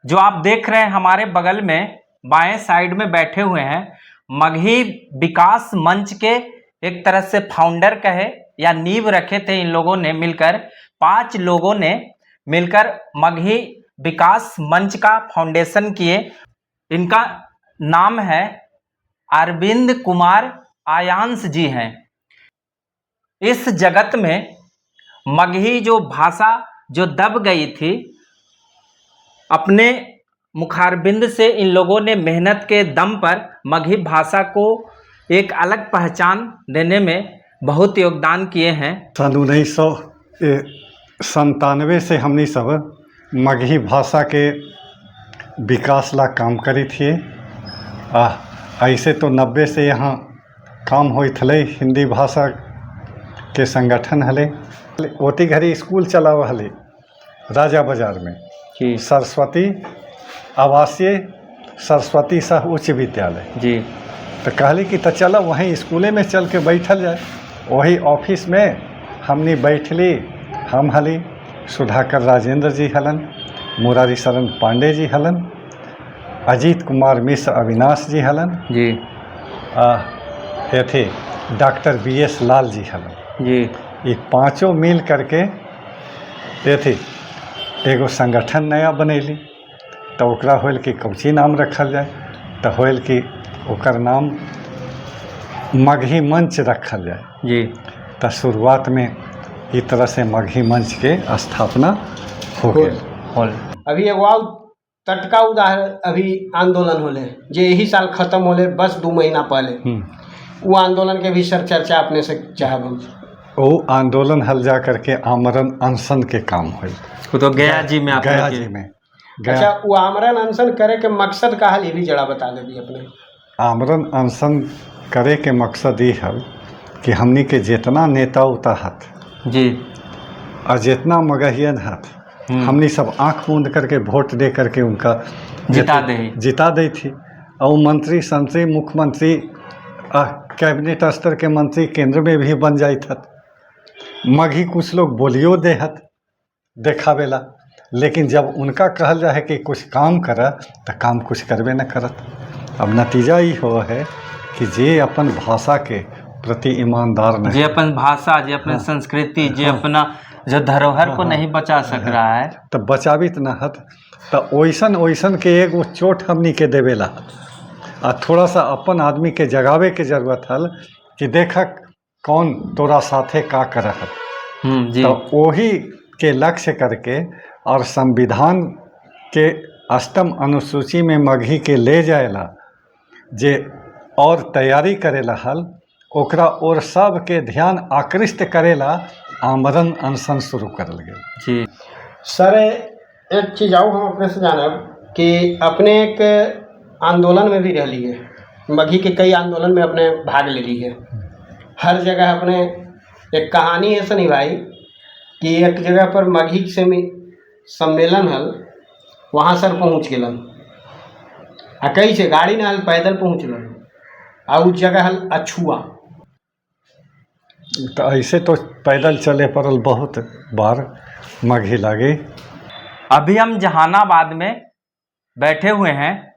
जो आप देख रहे हैं हमारे बगल में बाएं साइड में बैठे हुए हैं, मगही विकास मंच के एक तरह से फाउंडर कहे या नींव रखे थे इन लोगों ने मिलकर। 5 लोगों ने मिलकर मगही विकास मंच का फाउंडेशन किए। इनका नाम है अरविंद कुमार आयांश जी हैं। इस जगत में मगही जो भाषा जो दब गई थी, अपने मुखारबिंद से इन लोगों ने मेहनत के दम पर मगही भाषा को एक अलग पहचान देने में बहुत योगदान किए हैं। सन 1997 से हमनी सब मगही भाषा के विकास ला काम करी थी। आ ऐसे तो 90 से यहाँ काम होइत हलै, हिंदी भाषा के संगठन हलै। ओती घड़ी स्कूल चलाव हलै राजा बाजार में, जी। सरस्वती आवासीय सरस्वती सह उच्च विद्यालय। जी। तो कहली कि तो चलो वहीं स्कूले में चल के बैठल जाए। वही ऑफिस में हमनी बैठली, हम हली, सुधाकर राजेंद्र जी हलन, मुरारी शरण पांडे जी हलन, अजीत कुमार मिश्र अविनाश जी हलन, जी। आ अथी doctor B S Lal ji हलन। जी। ये पांचों मिल करके अथी एगो संगठन नया बनैली। तो ओकरा होल कि कौची नाम रखल जाए, तो होल कि ओकर नाम मगही मंच रखल जाए। जी। तो शुरुआत में ई तरह से मगही मंच के स्थापना हो गेल। होल। अभी एगो और टटका उदाहरण, अभी आंदोलन होले जे यही साल खत्म होले, बस 2 महीना पहले। वो आंदोलन के भी सर चर्चा अपने से चाहब हम। वो आंदोलन हल जा करके आमरण अनशन के काम होल। वो तो गया जी में आप गया लोग के- जी में गया। अच्छा, वो आमरण अनशन करे के मकसद का हल, ये भी जरा बता देबी अपने। आमरण अनशन करे के मकसद ई हल कि हमनी के जितना नेता उता हथ और जितना मगहियन हथ, हमनी सब आंख मूंद करके वोट दे करके उनका जिता देही। जिता दी थी और मंत्री संत्री मुख्यमंत्री आ कैबिनेट स्तर के मंत्री केंद्र में भी बन जाइत हत। मगही कुछ लोग बोलियो दे हत देखावेला, लेकिन जब उनका कहल जाए कि कुछ काम कर, तो काम कुछ करबे न करत। अब नतीजा ई हो है कि जे अपन भाषा के प्रति ईमानदार नहीं, जे अपन भाषा, जे अपन संस्कृति, जे अपना जो धरोहर को नहीं बचा सक रहा है, तब बचाबित न हत, तो ओइसन ओइसन के एगो चोट हमनी के देवेला हत। आ थोड़ा सा अपन आदमी के जगावे के जरूरत हल कि देखक कौन तोरा साथे का कर हत। जी। तो वही के लक्ष्य करके और संविधान के अष्टम अनुसूची में मगही के ले जाएला जे और तैयारी करेला हल, ओकरा और सब के ध्यान आकृष्ट करेला आमरण अनशन शुरू करल गेल। जी। सर, एक चीज़ और हम अपने से जानब कि अपने एक आंदोलन में भी रह है, मगही के कई आंदोलन में अपने भाग ले ली है। हर जगह अपने एक कहानी है सनी भाई कि एक जगह पर मगही से सम्मेलन हल, वहाँ सर पहुँच गेलन आ कैसे गाड़ी ना हल, पैदल पहुँचलन आ उस जगह हल अछुआ। तो ऐसे तो पैदल चले पड़ल बहुत बार मगही लागे। अभी हम जहानाबाद में बैठे हुए हैं।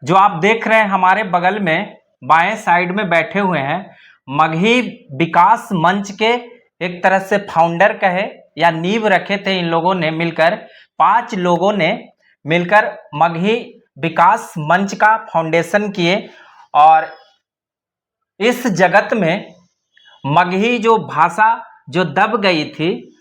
जो आप देख रहे हैं हमारे बगल में बाएं साइड में बैठे हुए हैं, मगही विकास मंच के एक तरह से फाउंडर कहे या नींव रखे थे इन लोगों ने मिलकर। 5 लोगों ने मिलकर मगही विकास मंच का फाउंडेशन किए और इस जगत में मगही जो भाषा जो दब गई थी,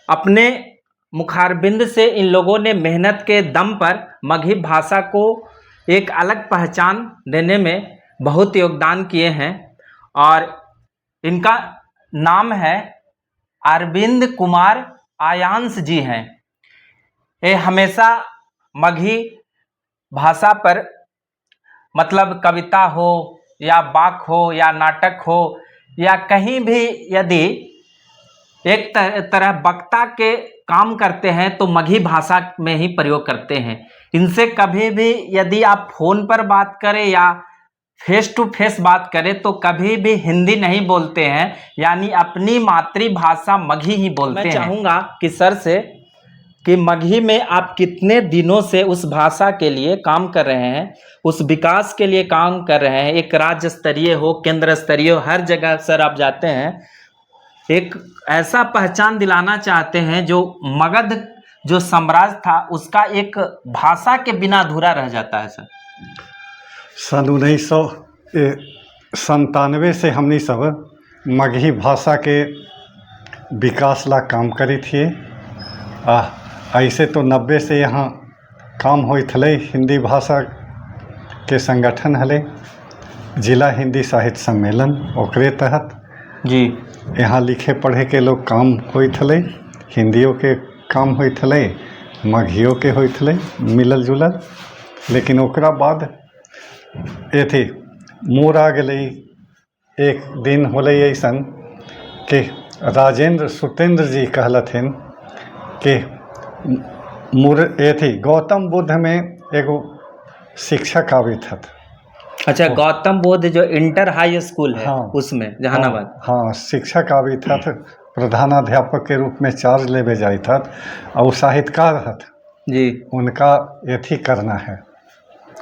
अपने मुखारबिंद से इन लोगों ने मेहनत के दम पर मगही भाषा को एक अलग पहचान देने में बहुत योगदान किए हैं और इनका नाम है अरविंद कुमार आयांश जी हैं। ये हमेशा मगही भाषा पर, मतलब कविता हो या बाक हो या नाटक हो या कहीं भी यदि एक तरह वक्ता के काम करते हैं तो मगही भाषा में ही प्रयोग करते हैं। इनसे कभी भी यदि आप फोन पर बात करें या फेस टू फेस बात करें तो कभी भी हिंदी नहीं बोलते हैं, यानी अपनी मातृभाषा मगही ही बोलते हैं। मैं चाहूँगा कि सर से कि मगही में आप कितने दिनों से उस भाषा के लिए काम कर रहे हैं, उस विकास के लिए काम कर रहे हैं। एक राज्य स्तरीय हो, केंद्र स्तरीय हो, हर जगह सर आप जाते हैं, एक ऐसा पहचान दिलाना चाहते हैं जो मगध जो साम्राज्य था उसका एक भाषा के बिना अधूरा रह जाता है सर। सन 1997 से हमनी सब मगही भाषा के विकास ला काम करी थी। आ ऐसे तो 90 से यहाँ काम होइत हलै, हिंदी भाषा के संगठन हलै, जिला हिंदी साहित्य सम्मेलन, ओकरे तहत जी यहाँ लिखे पढ़े के लोग काम होइत हलै, हिंदियों के काम होइत हलै, मगहियों के होइत हलै, मिलल जुलल। लेकिन ओकरा बाद एथी मोड़ आ गेलै। एक दिन होलै अइसन कि राजेंद्र सुतेंद्र जी कहलथिन कि मुर एथी गौतम बुद्ध में एगो शिक्षक आबित हथ। अच्छा, गौतम बुद्ध जो इंटर हाई स्कूल है हाँ। उसमें जहानाबाद। हाँ, शिक्षक आबित हथ, प्रधानाध्यापक के रूप में चार्ज लेवे जाइत हथ और साहित्यकार हथ। जी उनका एथी करना है,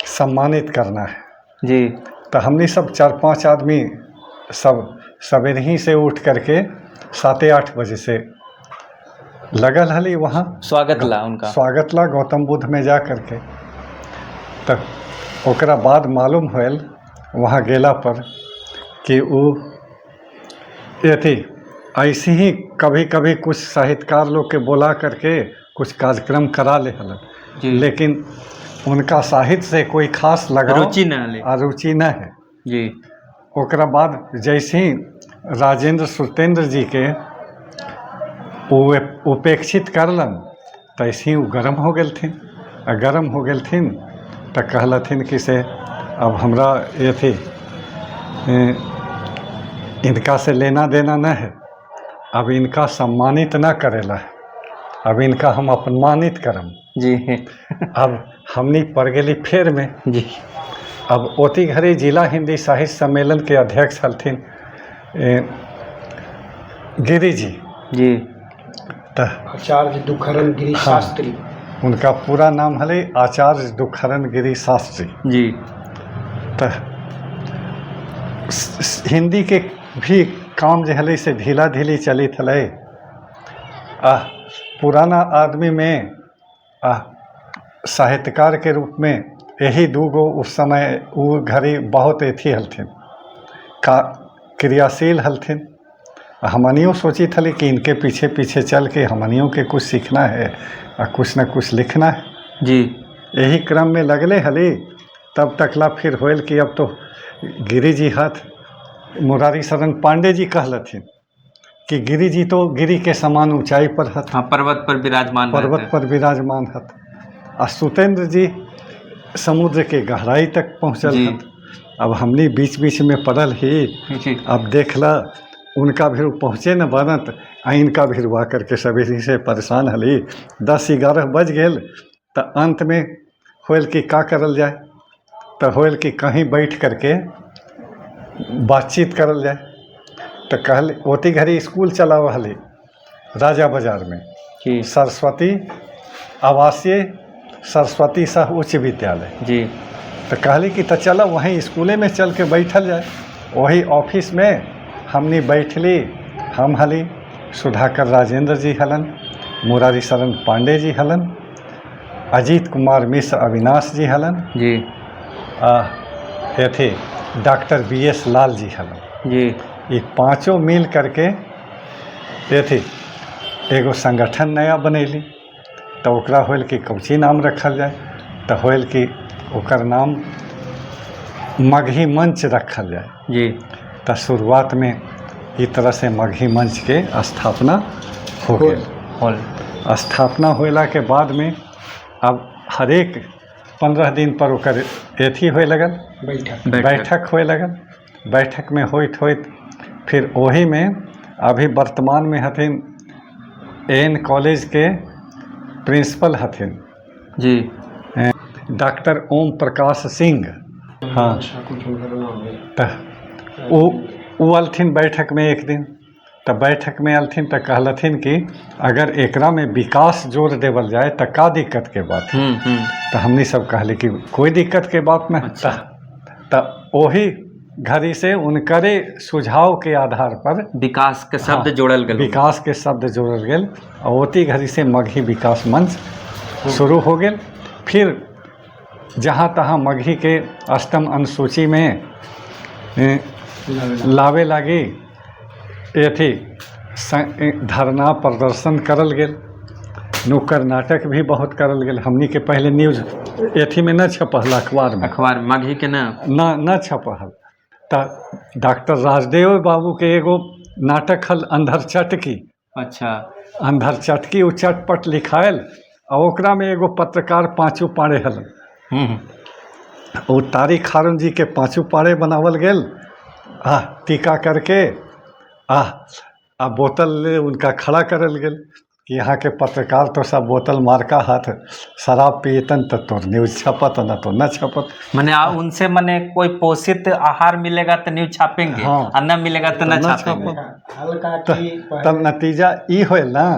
सम्मानित करना है। जी तो हमने सब 4-5 आदमी सब सवेरे ही से उठ करके 7-8 बजे से लगल हली वहाँ स्वागत ला उनका, स्वागत ला गौतम बुद्ध में जा करके। तब ओकरा बाद मालूम होल वहाँ गेला पर कि वो एथी ऐसे ही कभी कभी कुछ साहित्यकार लोग के बोला करके कुछ कार्यक्रम करा ले हलन, लेकिन उनका साहित्य से कोई खास लगाव रुचि न ले, आ रुचि न है। जी ओकरा बाद जैसे ही राजेंद्र सुतेंद्र जी के वो उपेक्षित करलन तैसे ही वो गर्म हो गेलथिन। आ गर्म हो गेलथिन तो कहलथिन कि से अब हमरा एथी इनका से लेना देना न है, अब इनका सम्मानित न करेला है, अब इनका हम अपमानित करम। जी अब हमनी पड़ गेली फेर में। जी अब ओती घड़ी जिला हिंदी साहित्य सम्मेलन के अध्यक्ष हलथिन गिरी जी। जी तो आचार्य दुखहरण गिरी हाँ। शास्त्री, उनका पूरा नाम हले आचार्य दुखहरण गिरी शास्त्री। जी तो हिंदी के भी काम जे हले से ढीला ढीली चलित हले। आ पुराना आदमी में आ साहित्यकार के रूप में यही दूगो उस समय वो घड़ी बहुत एथी हलथिन, का क्रियाशील हलथिन। हमनियों सोचित हली कि इनके पीछे पीछे चल के हमनियों के कुछ सीखना है और कुछ न कुछ लिखना है। जी यही क्रम में लगले हली। तब तकला फिर होल कि अब तो गिरी जी हथ, मुरारी शरण पांडे जी कहलथिन कि गिरी जी तो गिरी के समान ऊंचाई पर हथ, हाँ, पर्वत पर विराजमान, पर्वत पर विराजमान हथ, आ सुतेंद्र जी समुद्र के गहराई तक पहुँचल हथ। अब हमनी बीच बीच में पड़ल ही। जी अब देखला उनका भी पहुँचे न बनत आ इनका भी आ करके सवेरे से परेशान हली। 10-11 बज गेल तो अंत में होल कि का करल जाए, तो होल कि कहीं बैठ करके बातचीत करल जाए। तो कहल ओती घड़ी स्कूल चलाव हली राजा बाजार में, जी सरस्वती आवासीय सरस्वती सह उच्च विद्यालय। जी तो कहली कि तो चलो वहीं स्कूले में चल के बैठल जाए। वही ऑफिस में हमनी बैठली, हम हली, सुधाकर राजेंद्र जी हलन, मुरारी शरण पांडे जी हलन, अजीत कुमार मिश्र अविनाश जी हलन, जी आ एथी डॉक्टर BS लाल जी हलन। जी ये पाँचों मिल करके एथी एगो संगठन नया बनैली। तो ओकरा होल कि कौची नाम रखल जाए, तो होल कि ओकर नाम मगही मंच रखल जाए। जी तो शुरुआत में इस तरह से मगही मंच के स्थापना हो गेल। होल स्थापना होला के बाद में अब हरेक 15 दिन पर ओकर एथी होए लगल, बैठक बैठक होए लगल। बैठक में होइत होइत फिर ओही में अभी वर्तमान में हथिन एन कॉलेज के प्रिंसिपल हथिन जी डॉक्टर ओम प्रकाश सिंह। हाँ अच्छा, कुछ उनका नाम है। तो वो अलथिन बैठक में एक दिन, तो बैठक में अलथिन तो कहलथिन कि अगर एकरा में विकास जोड़ देवल जाए तो का दिक्कत के बात है। तो हमनी सब कहली कि कोई दिक्कत के बात नहीं। अच्छा। तो वही घड़ी से उनकरे सुझाव के आधार पर विकास के शब्द हाँ, जोड़ल गेल। विकास के शब्द जोड़ल गेल और ओती घड़ी से मगही विकास मंच शुरू हो गेल। फिर जहाँ तहाँ मगही के अष्टम अनुसूची में लावे लागी अथी धरना प्रदर्शन करल गेल। नुक्कड़ नाटक भी बहुत करल गेल। हमनी के पहले न्यूज अथी में न छपल, अखबार में अखबार मगही के ना न न छपल। तऽ डॉक्टर राजदेव बाबू के एगो नाटक हल अंधर चटकी। अच्छा। अंधर चटकी उ चटपट लिखायल आ ओकरा में एगो पत्रकार पाँचू पाड़े हलन। ओ तारिक हारून जी के पाँचू पाड़े बनावल गेल आ टीका करके आ आ बोतल ले उनका खड़ा करल गेल कि यहाँ के पत्रकार तो सब बोतल मारका हाथ शराब पियतन तो तोर न्यूज छपत न तो न छपत। मने आ उनसे मने कोई पोषित आहार मिलेगा तो न्यूज छापेंगे, हाँ। आ न मिलेगा तो न न छापेंगे। छापत। हल्का की तब नतीजा ई होल ना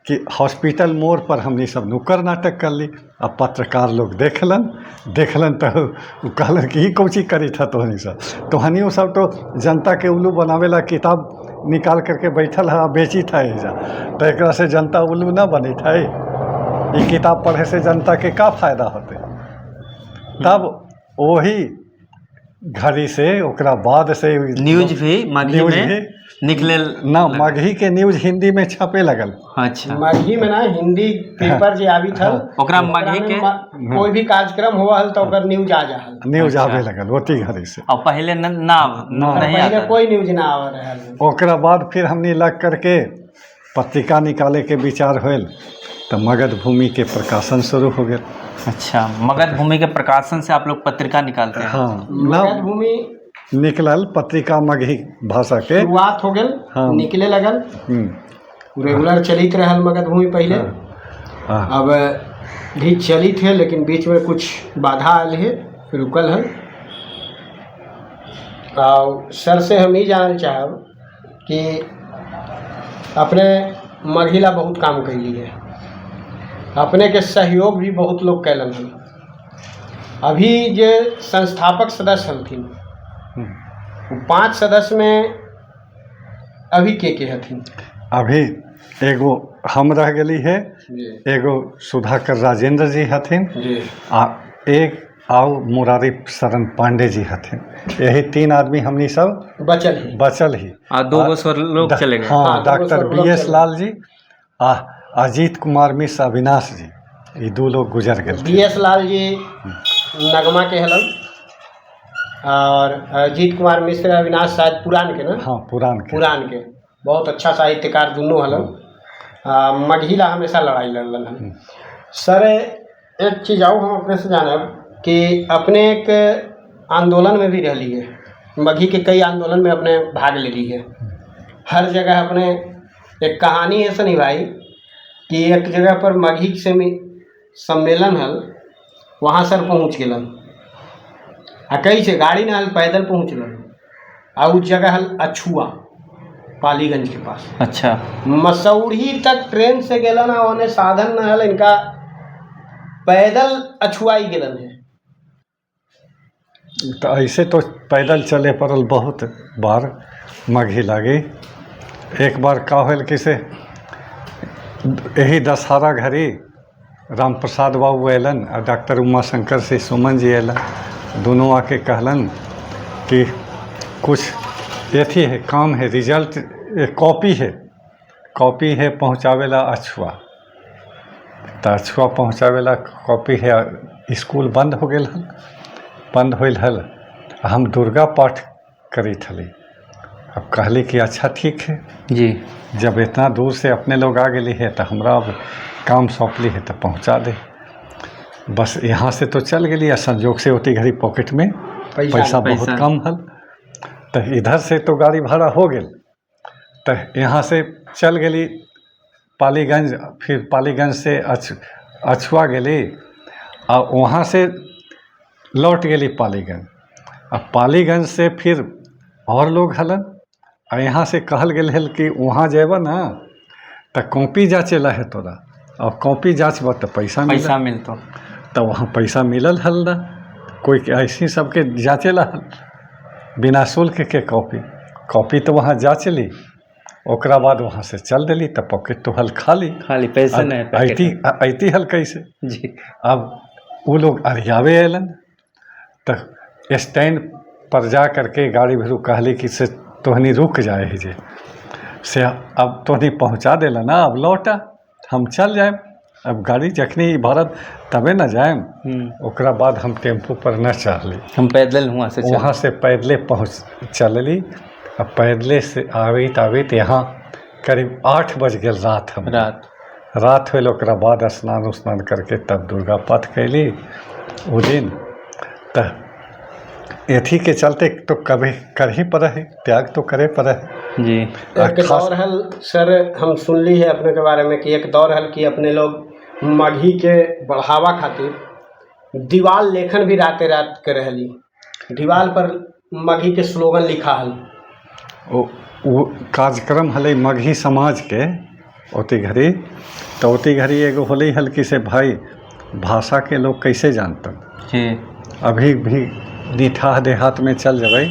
कि हॉस्पिटल मोड़ पर हमनी सब नुक्कड़ नाटक कर ली आ पत्रकार लोग देखलन देखलन तो उ कहलन कि ई कौची करी था तोहनी सब, तोहनियो सब तो जनता के उल्लू बनावेला किताब निकाल करके बैठल है, बेची था एहिजा, तो एकरा से जनता उल्लू न बनी था, ई किताब पढ़े से जनता के का फायदा होते। तब वही घड़ी से ओकरा बाद से न्यूज भी मगही न्यूज में भी निकले ना, मगही के न्यूज हिंदी में छपे लगल। अच्छा। मगही में ना हिंदी पेपर जे आबी थल ओकरा मगही में के कोई भी कार्यक्रम हुआ हल तो ओकर न्यूज आ जा हल। न्यूज अच्छा। आवे लगल ओती घड़ी से। और पहले न, ना ना। नहीं पहले आता। कोई न्यूज ना आवा रहल। ओकरा बाद फिर हमनी लग करके पत्रिका निकाले के विचार होल तो मगध भूमि के प्रकाशन शुरू हो गया। अच्छा, मगध भूमि के प्रकाशन से आप लोग पत्रिका निकालते हैं। हाँ, मगध ना भूमि निकलल पत्रिका मगही भाषा के शुरुआत हो गेल। हाँ। निकले लगल, रेगुलर चलित रहल मगध भूमि पहले। हाँ, अब भी चलित है लेकिन बीच में कुछ बाधा आयल है, रुकल है। और सर से हम ई जानल चाहब कि अपने मगहिला बहुत काम कैली है, अपने के सहयोग भी बहुत लोग कैलन हन। अभी जे संस्थापक सदस्य हलथिन उ 5 सदस्य में अभी के हथिन? अभी एगो हम रह गेली है, जी एगो सुधाकर राजेंद्र जी हथिन जी आ एक आउ मुरारी शरण पांडे जी हथिन। यही 3 आदमी हमनी सब बचल ही बचल ही। आ 2 गो सर लोग चले गए। हाँ, हाँ, दो गो डॉक्टर सर लोग बी एस चले लाल जी आ अजीत कुमार मिश्र अविनाश जी, ये 2 लोग गुजर गए। बी एस लाल जी नगमा के हलन और अजीत कुमार मिश्र अविनाश शायद पुरान के ना? हाँ, पुरान के। पुरान के बहुत अच्छा साहित्यकार दुनू हलन। मगहिला हमेशा लड़ाई लड़लन हन। सर एक चीज़ आओ हम अपने से जानब कि अपने एक आंदोलन में भी रहली है, मगही के कई आंदोलन में अपने भाग लेली है। हर जगह अपने एक कहानी है सनी भाई कि एक जगह पर मगही से सम्मेलन हल, वहाँ सर पहुँच गेलन आ कैसे गाड़ी ना हल, पैदल पहुँचलन आ उस जगह हल अछुआ पालीगंज के पास। अच्छा। मसौढ़ी तक ट्रेन से गेलन आ ओने साधन न हल इनका, पैदल अछुआई गेलन है। तो ऐसे तो पैदल चले पड़ल बहुत बार मगही लागी। एक बार का होल कि से यही दशहरा घड़ी राम प्रसाद बाबू अयलन आ डॉक्टर उमाशंकर से सुमन जी अयलन, दोनों आके कहलन कि कुछ अथी है, काम है, रिजल्ट कॉपी है, कॉपी है पहुँचावेला अछुआ। तो अछुआ पहुँचावेला कॉपी है, स्कूल बंद हो गेल हल, बंद होल हल। हम दुर्गा पाठ करी हली। अब कहली कि अच्छा ठीक है जी, जब इतना दूर से अपने लोग आ गेली है तो हमरा अब काम सौंपली है तो पहुँचा दे। बस यहाँ से तो चल गेली आ संजोग से ओती घड़ी पॉकेट में पैसा बहुत कम हल, तो इधर से तो गाड़ी भाड़ा हो गेल। तो यहाँ से चल गेली पालीगंज, फिर पालीगंज से अछुआ गेली आ वहाँ से लौट गेली पालीगंज। आ पालीगंज से फिर और लोग हलन आ यहाँ से कहल गेल हल कि वहाँ जेबह ना तऽ कॉपी जाँचे ला है तोरा, और कॉपी जाँचबह तऽ पैसा मिलत। पैसा मिलतो। तऽ वहाँ पैसा मिलल हल ना, कोई के ऐसी सबके जाँचे ला हल बिना शुल्क के कॉपी। कॉपी तो वहाँ जाँच ली, ओकरा बाद वहाँ से चल देली तऽ पॉकेट तो हल खाली। खाली, पैसे नहीं पैकेट ऐती ऐती हल कैसे? में। जी। अब वो लोग अरियावे अयलन तऽ स्टैंड पर जा करके गाड़ी भिरू कहली कि से तोहनी रुक जाए है जे से, अब तोहनी पहुँचा देला ना, अब लौटा हम चल जाएब। अब गाड़ी जखनी भरत तबे न जाएम। ओकरा बाद हम टेम्पू पर न चढ़ली, हम पैदल हुआ से चल। वहाँ से पैदले पहुँच चलली। अब पैदले से आबैत आबैत यहाँ करीब 8 बज गेल रात। हम रात रात होल, ओकरा बाद स्नान उस्नान करके तब दुर्गा पाठ कैली उ दिन। तऽ एथी के चलते तो कभी कर ही पड़े है, त्याग तो करे पड़े है। जी। आ एक खास दौर हल सर, हम सुनली है अपने के बारे में कि एक दौर हल कि अपने लोग मगही के बढ़ावा खातिर दीवाल लेखन भी राते रात कर रहली, दीवाल पर मगही के स्लोगन लिखा हल। ओ कार्यक्रम हलै मगही समाज के ओती घड़ी, तऽ ओती घड़ी एगो होलै हल कि से भाई भाषा के लोग कैसे जानतन। जी। अभी भी निठाह देहात में चल जबै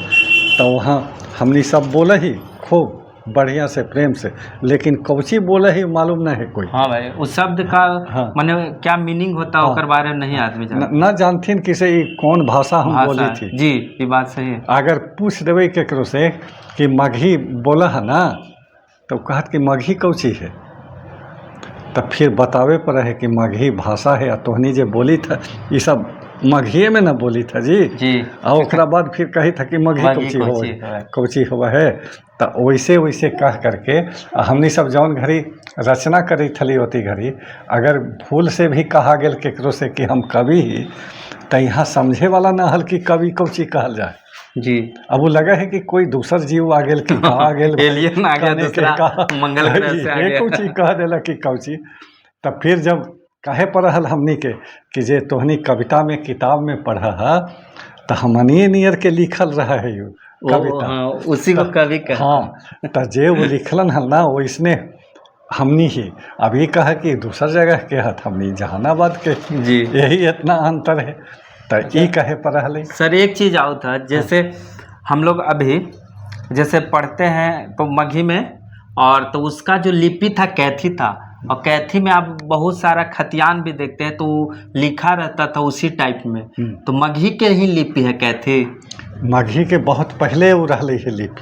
तऽ वहाँ हमनी सब बोलै ही खूब बढ़िया से प्रेम से, लेकिन कौची बोले ही मालूम नहीं है कोई। हाँ भाई, उस शब्द का हाँ। माने क्या मीनिंग होता है हाँ। ओकर बारे में नहीं आदमी जानता। न जानथिन कि से ई कौन भाषा हम भाषा बोली है। थी। जी, ये बात सही है। अगर पूछ देबै केकरो से कि मगही बोला है ना, तो कहत कि मगही कौची है, तब फिर बतावे पर है कि मगही भाषा है, आ तोहनी जे बोली था ई सब मगहिए में न बोली था जी। जी। आ ओकरा बाद फिर कही था कि मगही मगही कौची हो कौची होवे। कौची होवे है। तऽ वैसे वैसे कह करके आ हमनी सब जौन घड़ी रचना करी थली ओती घड़ी अगर भूल से भी कहा गेल केकरो से कि हम कवि ही, तऽ यहाँ समझे वाला न हल कि कवि कौची कहल जाए। जी। अब वो लगा है कि कोई दूसर जीव आ गेल कि का आ गेल, एलियन आ गया कहने के दूसरा, मंगल ग्रह से आ ये गया। कौची कह देला कि कौची। तब फिर जब कहे पड़ल हमनी के कि जे तोहनी कविता में किताब में पढ़ ह तऽ हमनिए नियर के लिखल रहा है you वो कविता। हाँ, उसी को कवि कह। हाँ, तऽ जे वो लिखलन हल ना वैसने हमनी ही। अब ये कहा कि दूसर जगह के हत, हमनी जहानाबाद के, जी। यही इतना अंतर है। तऽ ई कहे पड़ल है। सर एक चीज़ और था, जैसे हम लोग अभी जैसे पढ़ते हैं तो मगही में, और तो उसका जो लिपि था कैथी था, और कैथी में आप बहुत सारा खतियान भी देखते हैं तो लिखा रहता था उसी टाइप में। तो मगही के ही लिपि है कैथी। मगही के बहुत पहले वो रहलै है लिपि,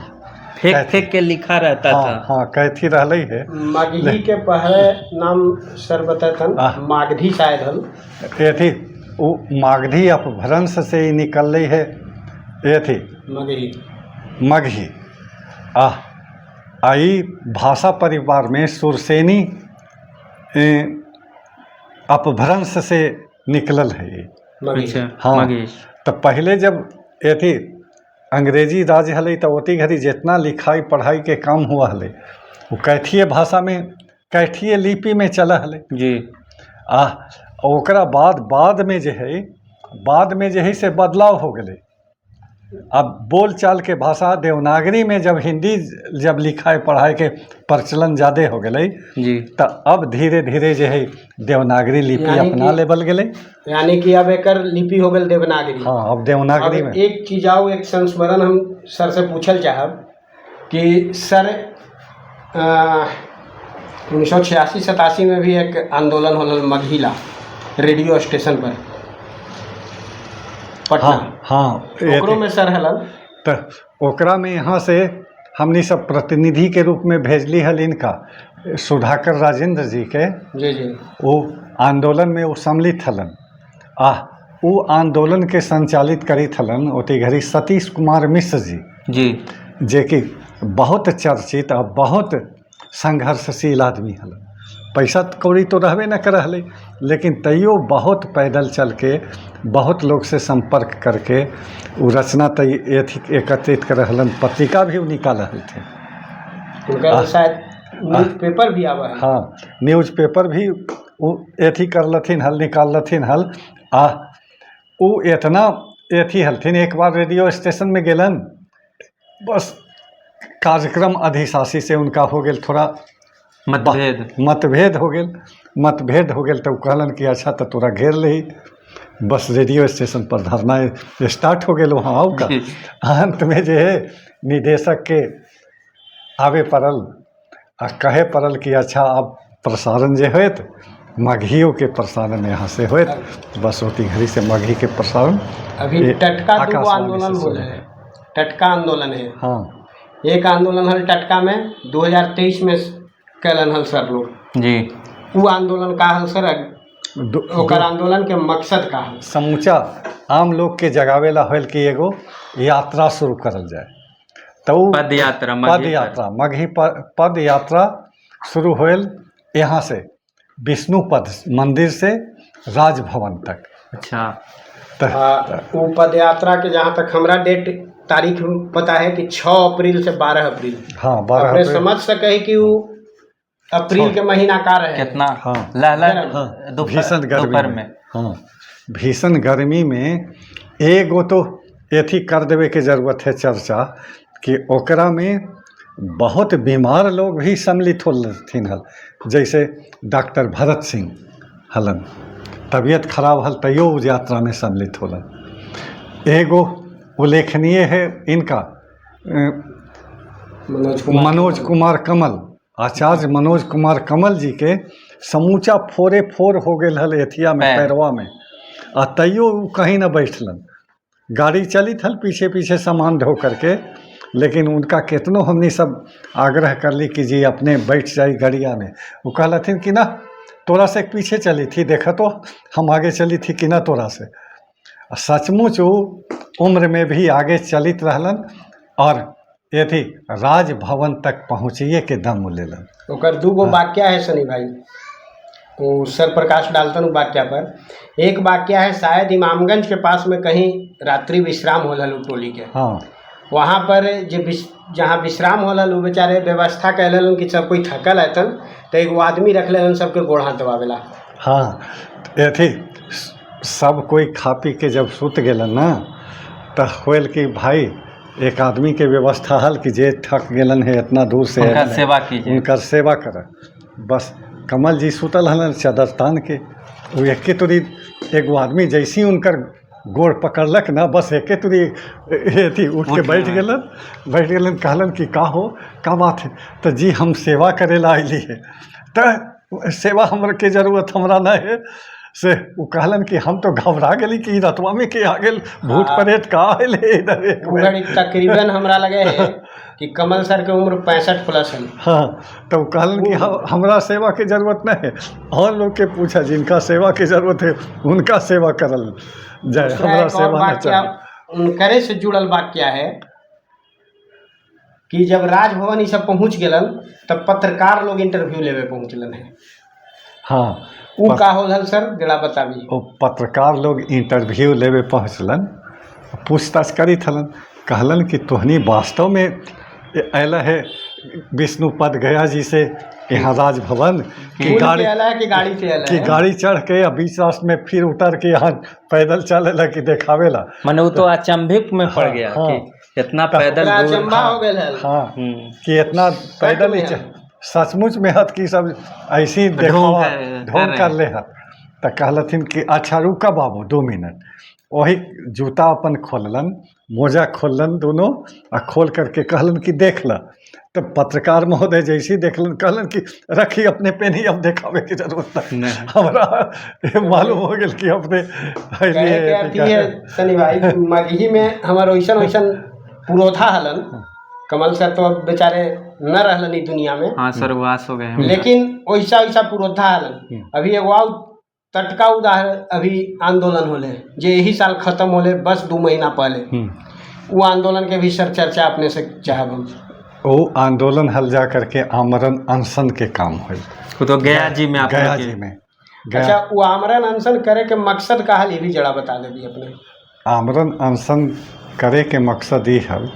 फेंक कैथी। फेंक के लिखा रहता हाँ था। हाँ, कैथी रहलै है। मगही के पहले नाम सर बतैतन आह। मागधी शायद हल। अथी वो मागधी अपभ्रंश से ही निकललै है अथी मगही। मगही। आ आई भाषा परिवार में सुरसेनी अपभ्रंश से निकलल है ई। मगही। अच्छा। हाँ। मगही। तऽ पहले जब अथी अंग्रेजी राज हलै तऽ ओती घड़ी जितना लिखाई पढ़ाई के काम हुआ हलै वो कैथिए भाषा में कैथिए लिपि में चलऽ हलै। जी। आ ओकरा बाद बाद में जे है बाद में जे है से बदलाव हो गेलै। अब बोलचाल के भाषा देवनागरी में जब हिंदी जब लिखाई पढ़ाई के प्रचलन ज़्यादे हो गेलै जी। तऽ अब धीरे धीरे जे है देवनागरी लिपि यानी अपना कि- लेवल गेलै। यानी कि अब एकर लिपि हो गेल देवनागरी। हाँ, अब देवनागरी अब में। एक चीज आओ, एक संस्मरण हम सर से पूछल चाहब कि सर 1986-87 में भी एक आंदोलन होल मगहिला रेडियो स्टेशन पर पटना। हाँ हाँ ओकरो में सर हलन। तऽ ओकरा में यहाँ से हमनी सब प्रतिनिधि के रूप में भेजली हल इनका सुधाकर राजेंद्र जी के। जी जी। वो आंदोलन में वो सम्मिलित हलन आ वो आंदोलन के संचालित करित हलन ओती घड़ी सतीश कुमार मिश्र जी, जी। जे कि बहुत चर्चित आ बहुत संघर्षशील आदमी हलन। पैसा कौड़ी तो रहबे न कर हलै, लेकिन तैयो बहुत पैदल चल के बहुत लोग से संपर्क करके वो रचना तै अथी एकत्रित कर हलन, पत्रिका भी वो निकाल हलथिन। उनका तो शायद न्यूज पेपर भी आवा है। हाँ, न्यूज़पेपर भी वो अथी करलथिन हल, निकाललथिन हल। आ वो इतना अथी हलथिन, एक बार रेडियो स्टेशन में गेलन, बस कार्यक्रम अधिशासी से उनका हो गेल थोड़ा मतभेद। मतभेद हो गेल। मतभेद हो गेल तो उ कहलन कि अच्छा तो तोरा घेर लही। बस रेडियो स्टेशन पर धरना स्टार्ट हो गेल वहाँ आउ का। अंत में जे है निदेशक के आवे पड़ल आ कहे पड़ल कि अच्छा अब प्रसारण जे होत मगहियों के प्रसारण यहाँ से होत। बस ओती घड़ी से मगही के प्रसारण अभी ये टटका दूगो आकाशवाणी से आंदोलन शुरू होल है, टटका आंदोलन है। हाँ, एक आंदोलन हल टटका में 2023 में कैलन हल सर लोग जी। वो आंदोलन का हल सर, ओकर आंदोलन के मकसद का हल? समूचा आम लोग के जगावेला होल कि एगो यात्रा शुरू करल जाए। तो उ पद यात्रा, पद मगही पर। यात्रा, मगही पद यात्रा शुरू होल यहाँ से विष्णुपद मंदिर से राजभवन तक। अच्छा। तो वो पद यात्रा के जहाँ तक हमरा डेट तारीख पता है कि 6 अप्रैल से 12 अप्रैल। हाँ, 12 अपने अप्रैल। समझ सके है कि वो अप्रैल के महीना का रहे। कितना? हाँ। लहला हाँ, दोपहर, भीषण गर्मी दोपहर में। हाँ, भीषण गर्मी में एगो तो एथी कर देवे के जरूरत है चर्चा कि ओकरा में बहुत बीमार लोग भी सम्मिलित होलथिन हल, जैसे डॉक्टर भरत सिंह हलन, तबीयत खराब हल तैयो उ यात्रा में सम्मिलित होलन। एगो उल्लेखनीय है इनका मनोज कुमार, मनोज कुमार कमल, आचार्य मनोज कुमार कमल जी के समूचा फोरे फोर हो गेल हल एथिया में, पैर। पैरवा में, आ तैयो उ कहीं न बैठलन। गाड़ी चली हल पीछे पीछे सामान ढो करके, लेकिन उनका कितनो हमनी सब आग्रह करली कि जी अपने बैठ जाई गड़िया में, वो कहलथिन कि ना तोरा से पीछे चली थी, देखा तो हम आगे चली थी कि ना तोरा से। आ सचमुच वो उम्र में भी आगे चलित रहलन और यदि राजभवन तक पहुँचिए के दम लेलन। ओकर दूगो वाक्य है सनी भाई, वो सर प्रकाश डालतन उ वाक्य पर। एक वाक्य है शायद इमामगंज के पास में कहीं रात्रि विश्राम होल हल उ टोली के। हाँ, वहाँ पर जे जहाँ विश्राम होल हल उ बेचारे व्यवस्था कैल हलन कि सब कोई थकल हतन तो एगो आदमी रख लेलन सबके गोड़ हाथ दबावेला। हाँ, अथी सब कोई खा पी के जब सुत गेलन ना तो होल कि भाई एक आदमी के व्यवस्था हल कि जे थक गेलन है इतना दूर से उनका आयल है, सेवा कीजिए। उनकर सेवा कर। बस कमल जी सुतल हलन चादर तान के, वो एके तुरी एगो आदमी जैसी उनकर गोड़ पकड़लक ना, बस एके तुरी अथी उठ के उठ बैठ गेलन। गेलन, बैठ गेलन, कहलन कि का हो का बात है, तो जी हम सेवा करे ला अली है, तो सेवा हमर के जरूरत हमरा ना है। से वो कहलन कि हम तो घबरा गेली कि ई रतवा में के आ गेल भूत प्रेत का आयल है इधर एक उ बेर। घड़ी तकरीबन हमरा लगे है कि कमल सर के उम्र 65 प्लस है। हाँ, तो वो कहलन कि हमरा सेवा के जरूरत नहीं है, और लोग के पूछा जिनका सेवा के जरूरत है उनका सेवा करल जाए, दूसरा हमरा एक और सेवा न वाक्य चाहिए। उनकरे से जुड़ल वाक्य है कि जब राजभवन ई सब पहुंच गेलन तब पत्रकार लोग इंटरव्यू लेवे पहुंचलन है। हाँ, उ का होल हल सर जरा बताबी। वो पत्रकार लोग इंटरव्यू लेवे पहुँचलन, पूछताछ करी थलन, कहलन कि तोहनी वास्तव में अयल है विष्णुपद गया जी से यहाँ राजभवन कि पुल गाड़ी के अला है कि गाड़ी से अला कि है? गाड़ी चढ़ के या बीच रास्ते में फिर उतर के यहाँ पैदल चले ला कि देखावेला। माने वो तो अचंभित में पड़ हाँ, गया हाँ। कि इतना पैदल ओकरा दूर। अचंभा हो गेल हल। हाँ, हम्म। कि इतना पैदल ही में सचमुच में हत कि सब ऐसी देखावा कर ढोंग रहे कर हैं। ले हत। तो कहलथिन कि अच्छा रुका बाबू 2 मिनट, वही जूता अपन खोललन, मोजा खोललन दोनों आ खोल करके कहलन कि देख ल। तो पत्रकार महोदय जैसी देखलन कहलन कि रखी अपने पेन ही, अब देखावे के जरूरत नहीं, नहीं। हमरा ये मालूम हो गेल कि अपने कहे के अर्थ ई है सनी भाई कि मगही में हमर वैसन वैसन पुरोधा हलन कमल सर तो अब बेचारे न रहलन ई दुनिया में, हाँ, स्वर्गवास हो गए हैं। लेकिन वैसा वैसा पुरोधा हलन। अभी एगो और तटका उदाहरण अभी आंदोलन होले जे यही साल खत्म होले बस 2 महीना पहले, वो आंदोलन के भी सर चर्चा अपने से चाहब हम। वो आंदोलन हल जा करके आमरण अनशन के काम होल वो तो गया जी में आप गया लोग जी के- में गया। अच्छा, वो आमरण अनशन करे के मकसद का हल ये भी जरा बता देबी अपने। आमरण अनशन करे के मकसद ये हल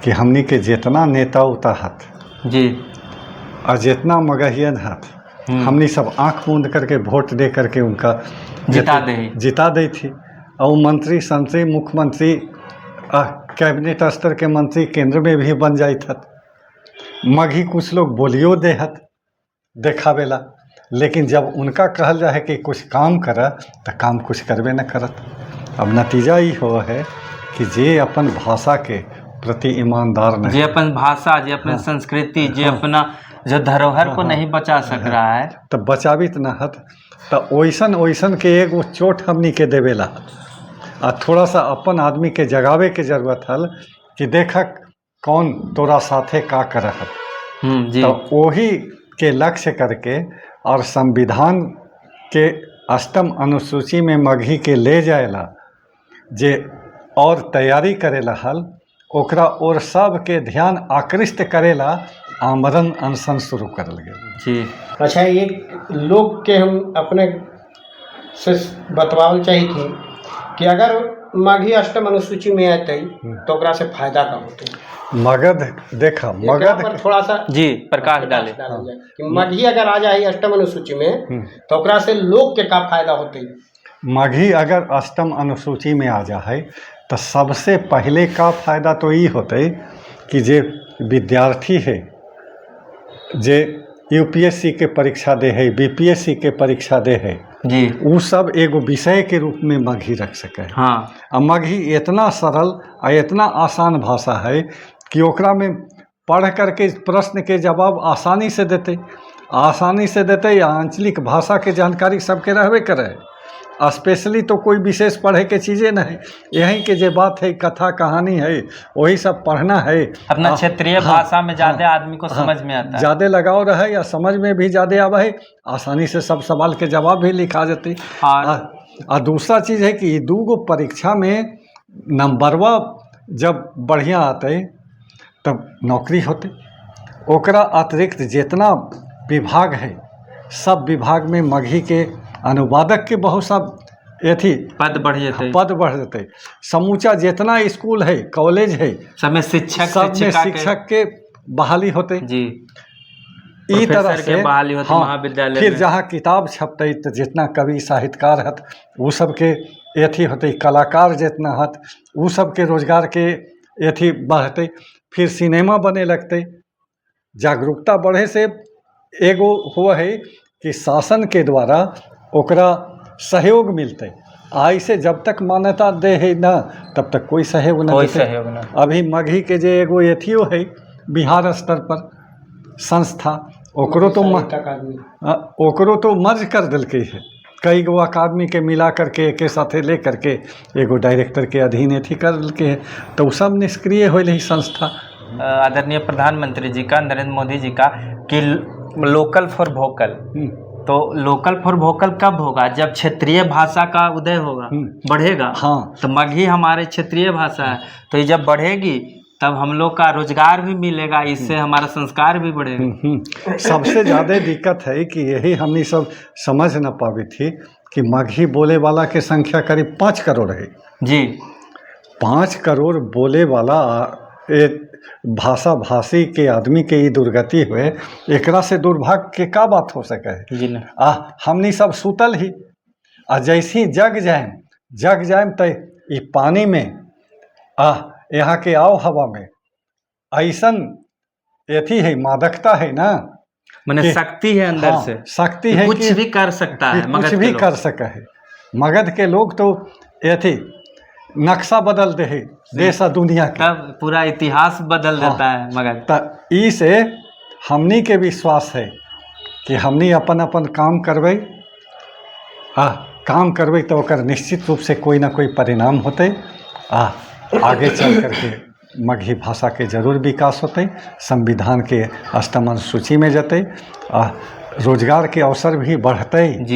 कि हमनी के जितना नेता उता हत जी और जितना मगहियन हत, हमनी सब आंख बूंद करके वोट दे करके उनका जिता दे। जिता दी थी। और मंत्री संतरी मुख्यमंत्री कैबिनेट स्तर के मंत्री केंद्र में भी बन जाइत हत। मगही कुछ लोग बोलियो दे हत देखावेला, लेकिन जब उनका कहल जाए है कि कुछ काम कर, तो काम कुछ करबे न करत। अब नतीजा ई हो है कि जे अपन भाषा के प्रति ईमानदार नहीं, जे अपन भाषा, जे अपन संस्कृति, जे अपना जो धरोहर को नहीं बचा सक रहा है, तब बचाबित न हत। तो ओइसन ओइसन के एगो चोट हमनी के देवेला आ थोड़ा सा अपन आदमी के जगावे के जरूरत हल कि देखक कौन तोरा साथे का करत हत। जी। तो वही के लक्ष्य करके और संविधान के अष्टम अनुसूची में मगही के ले जाएला जे और तैयारी करेला हल, ओकरा और सब के ध्यान आकृष्ट करेला आमरण अनशन शुरू करल गेल। जी। अच्छा, एक लोग के हम अपने से बतवावल चाही थी कि अगर मगही अष्टम अनुसूची में अतै तो ओकरा से फायदा का होतै? मगध देखा, एकरा मगध पर थोड़ा सा जी, प्रकाश डाले। डालल जाए कि मगही अगर आ जाए अष्टम अनुसूची में तो ओकरा से लोग के का फायदा होतै? मगही अगर अष्टम अनुसूची में आ जाए तो सबसे पहले का फायदा तो ई होतै कि जे विद्यार्थी है, जे यूपीएससी के परीक्षा दे है, बीपीएससी के परीक्षा दे है, जी, उ सब एगो विषय के रूप में मगही रख सके है। आ मगही इतना सरल आ इतना आसान भाषा है कि ओकरा में पढ़ करके प्रश्न के जवाब आसानी से देते, आसानी से देते। या आंचलिक भाषा के जानकारी सबके रहबे करे है। स्पेशली तो कोई विशेष पढ़े के चीज़ें नहीं, यहीं के जे बात है, कथा कहानी है, वही सब पढ़ना है। अपना क्षेत्रीय भाषा में ज़्यादा आदमी को समझ में आता है, ज़्यादा लगाव रहे या समझ में भी ज़्यादा आवे है, आसानी से सब सवाल के जवाब भी लिखा जते। आ दूसरा चीज़ है कि दू गो परीक्षा में नंबरवा जब बढ़िया आते तब नौकरी होते। ओकरा अतिरिक्त जितना विभाग है सब विभाग में मगही के अनुवादक के बहुत सब अथी पद बढ़ जते, पद बढ़ जते। समूचा जितना स्कूल है, कॉलेज है, सब में शिक्षक सब में शिक्षिका के शिक्षक के बहाली होते। जी, ई तरह प्रोफेसर से के बहाली होते महाविद्यालय फिर में। जहाँ किताब छपते तो जितना कवि साहित्यकार हत वो सबके अथी होते, कलाकार जितना हत वो सबके रोजगार के अथी बढ़ते। फिर सिनेमा बने लगते। जागरूकता बढ़े से एगो हुआ है कि शासन के द्वारा ओकरा सहयोग मिलते। ऐसे जब तक मान्यता दे है ना तब तक कोई सहयोग न कोई देते। सहयोग ना। अभी मगही के जे एगो अथियो है बिहार स्तर पर संस्था, ओकरो तो साहित्य अकादमी। ओकरो तो मर्ज कर देलकै है, कई गो अकादमी के मिला करके एके साथे ले करके एगो डायरेक्टर के अधीन अथी कर देलकै है, तो उ सब निष्क्रिय होल है संस्था। आदरणीय प्रधानमंत्री जी का, नरेंद्र मोदी जी का कि लोकल फॉर वोकल, तो लोकल फॉर वोकल कब होगा? जब क्षेत्रीय भाषा का उदय होगा, बढ़ेगा। तो मगही हमारे क्षेत्रीय भाषा है, तो ये जब बढ़ेगी तब हम लोग का रोजगार भी मिलेगा, इससे हमारा संस्कार भी बढ़ेगा। सबसे ज़्यादा दिक्कत है कि यही हमनी सब समझ न पाबी थी कि मगही बोले वाला के संख्या करीब 5 करोड़ है। जी। 5 करोड़ बोले वाला एक भाषा भाषी के आदमी के ई दुर्गति हुए, एकरा से दुर्भाग्य के का बात हो सके है? जी ना। आ हमनी सब सुतल ही, आ जैसे ही जग जाएम, जग जाएम तो ई पानी में आ यहाँ के आओ हवा में ऐसन अथी है, मादकता है ना, माने शक्ति है अंदर से, शक्ति है कुछ कि भी कर सकता है, कि मगध कुछ के भी लोग। कर सके है। मगध के लोग तो अथी नक्शा बदल दे है देश आ दुनिया के, तब पूरा इतिहास बदल देता है मगध। त ई से हमनी के विश्वास है कि हमनी अपन अपन काम करबै, आ काम करबै तो ओकर निश्चित रूप से कोई ना कोई परिणाम होतै, आ आगे चल करके मगही भाषा के जरूर विकास होतै, संविधान के अष्टम अनुसूची में जतै, आ रोजगार के अवसर भी बढ़तै। जी।